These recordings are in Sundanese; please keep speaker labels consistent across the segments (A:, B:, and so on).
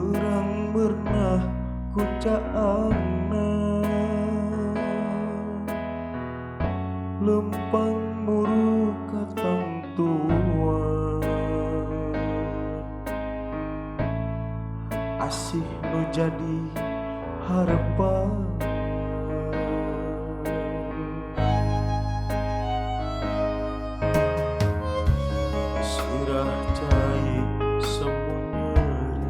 A: Berang bernah ku caangna lempang muru katangtuan asih nu jadi harapan. Sirah cai semu nyeri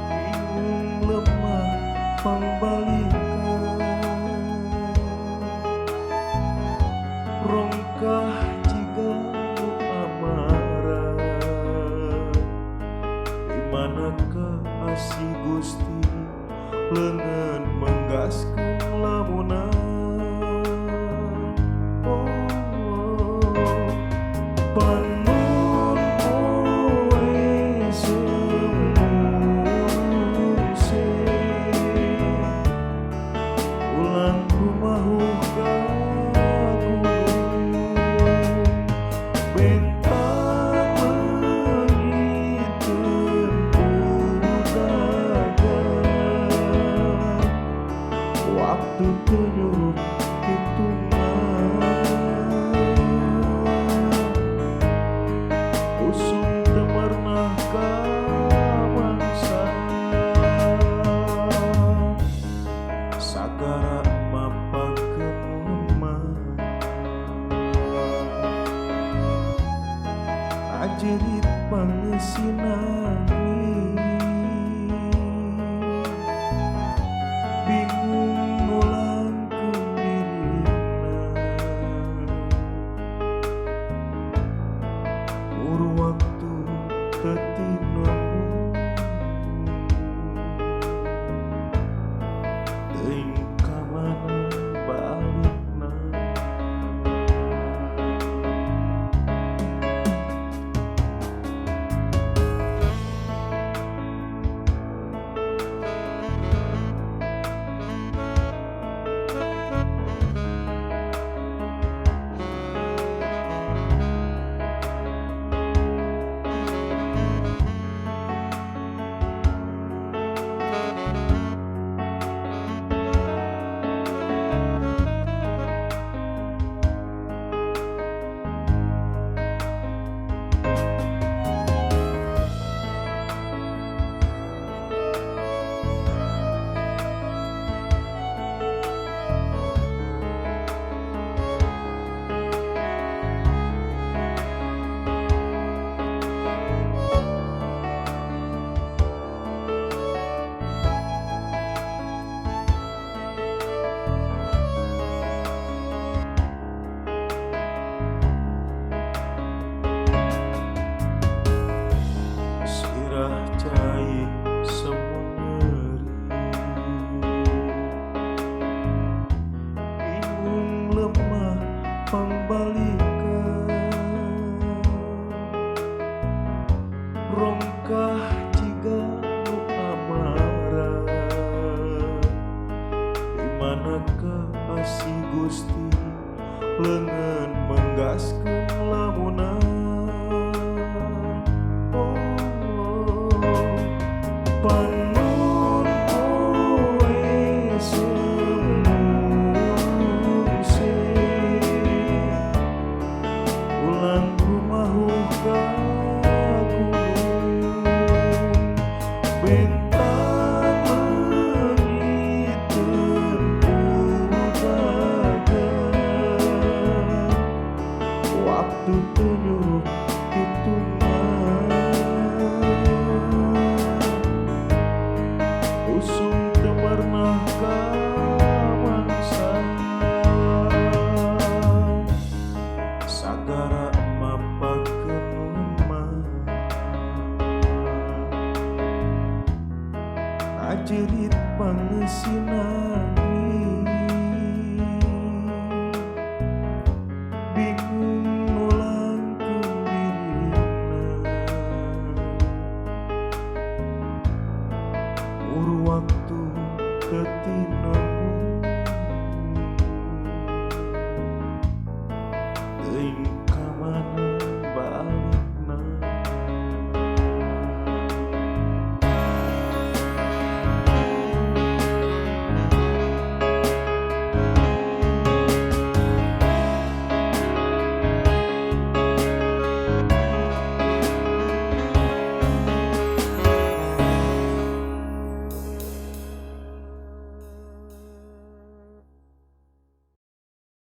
A: bingung lemah pangbalikan rongkah jiga nu amarah di manakah asih Gusti leungeun menggaskeun lamunan. Panon poe semurse ulang rumahu ka gunung bentang leungiteun pudagan waktu teu nyurut hitungan usum teu merenah ka mangsa sagara mapakeun lemah ajerit pangeusina bingung mulangkeun dirina muru waktu teu tinemu teuing ka mana balikna. Sirah cai semu nyeri bingung lemah pangbalikan rongkah jiga nu amarah di manakah asih Gusti leungeun menggaskeun lamunan. Panon poe semurse ulang rumahu ka gunung bentang leungiteun pudagan waktu teu nyurut hitungan usum teu merenah ka mangsa sagara mapakeun lemah ajerit pangeusina.